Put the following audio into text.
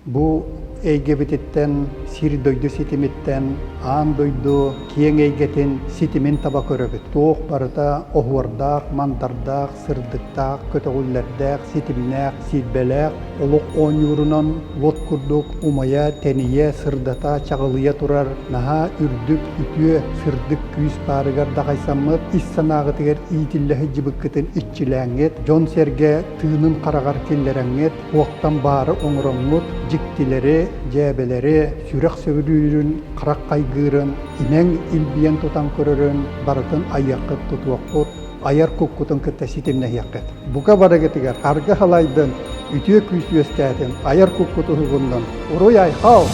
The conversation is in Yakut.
Бу эйгэбититтэн, сир-дойду ситимиттэн, аан дойду киэҥ эйгэтин ситимин таба көрөбүт. Туох барыта оһуордаах, мандардаах, сырдыктаах, көтөҕүллэрдээх, ситимнээх, силбэлээх олох оонньуурунан уот курдук умайа, тэнийэ, сырдата, чаҕылыйа турар наһаа үрдүк, үтүө, сырдык күүс баарыгар даҕайсаммыт, ис санааҕытыгар иитиллэ сылдьыбыккытын иччилээҥҥит, дьон-сэргэ тыынын хараҕар киллэрэҥҥит, Туохтан баары оҥороҥҥут, дьиктилэри, дьээбэлэри, сүрэх сөбүлүүрүн, харах хайгыырын, имэҥ илбийэн тутан көрөрүн барытын айыаххыт-тутуоххут, айар куккутун кытта ситимнэһиэххит. Бука барыгытыгар аргы халайдын, үтүө күүс үөскээтин, айар куккут уһугуннун. Уруй-айхал!